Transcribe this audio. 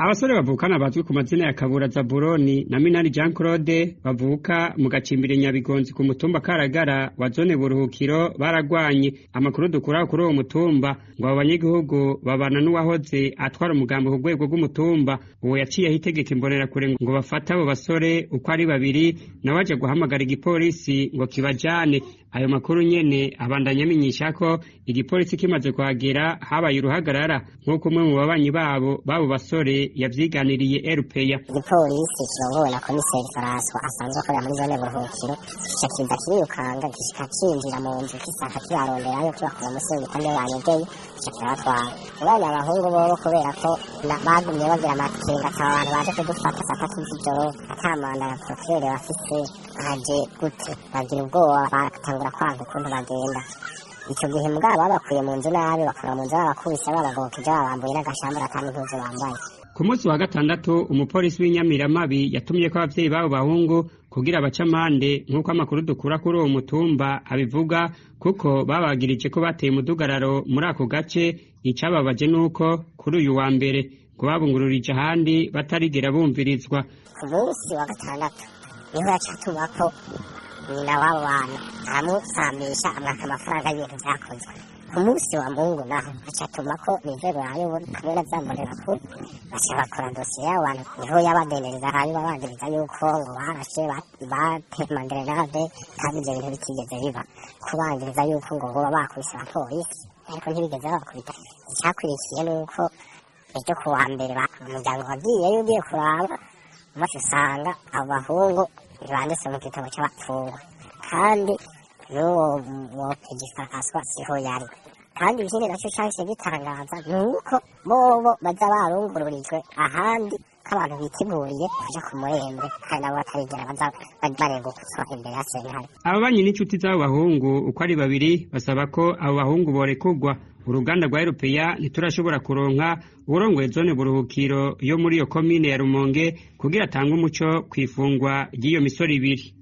Abasore bavukana bazwi ku mazina ya Kabura Zaburoni na Minani Jean Claude bavuka mu gacimbiri Nyabigonzi ku mutumba Karagara wa zone Buruhukiro baragwanye. Amakuru dukura kuri uwo mutumba ngo abo banyagihugu babana n'uwahoze atwara umugambi ku rwego rw'umutumba. Uwo yaciye itegeka imbonerakure ngo bafate abo basore uko ari babiri, nawe aje guhamagara igipolisi ngo kibajane. Ayo makuru nyene abandanya amenyesha ko igipolisi kimaze kuhagera habaye uruhagarara, nk'uko umwe mu babanyi babo b'abo basore yavyiganiriye RPA. Igipolisi kirongowe na komiseri Faraswa asanzwe akorera muri zone Buruhukiro kica kiza kiriyukanga, gishika cinjira mu nzu, gisaka kibaronderayo, kibakura musi y'ibitanda iyo banyegeye, kica kirabatwara. Ubonye abahungu bobo, kubera ko bagumye bagira amakenga ati: "Aba bantu baje kudufata saa 3 z'ijoro ata manda ya procureur bafise, baje gute?" Bagira ubwoba, batangura kwanga ukuntu bagenda. Ico gihe mugabo babakuye mu nzu nabi, bakura mu nzu babakubise, babagokeje, babambuye n'agashambura, ata n'impuzu bambaye. Ku munsi wa gatandatu umupolisi w'Inyamiramabi yatumye ko abavyeyi b'abo bahungu kugira bace amande, nk'uko amakuru dukura kuri uwo mutumba abivuga, kuko babagirije ko bateye umudugararo muri ako gace. Icababaje nuko kuri uyu wa mbere ngo babungururije ahandi batarigera bumvirizwa. Ku munsi wa gatandatu niho yaca atumako nyina w'abo bana, aramusambisha, amwaka amafaranga y'ibintu vyakozwe. Ku munsi wa Mungu naho aca atumako Mizero yayobora kumwe na za mbonerakure, baca bakora dosiye y'abo bantu. Niho yabadendereza, hanyuma bagiriza yuko ngo barashe, batema grenade, kandi ivyo bintu bitigeze biba, kubangiriza yuko ngo boba bakubise abapolisi, ariko ntibigeze babakubita. Icakwirikiye nuko ejo ku wa mbere umuryango wagiyeyo ugiye kuraba, maze usanga abo bahungu ntibanditse mu gitabo c'abapfuwe, kandi n'uwo wopegifaraswa siho yari. Kandi ikindi nacyo cahise gitangaza ni uko bobo baza barungururijwe ahandi, ko abantu biteguriye kuja ku murembe, kandi nabo batarigera baza barengutswa imbere ya sentare. Ababanyi n'inshuti z'abo bahungu uko ari babiri basaba ko abo bahungu borekurwa. Uruganda rwa RPA ntiturashobora kuronka uwurongoye zone Buruhukiro yo muri iyo komine ya Rumonge kugira atange umuco kw'ifungwa ry'iyo misoro ibiri.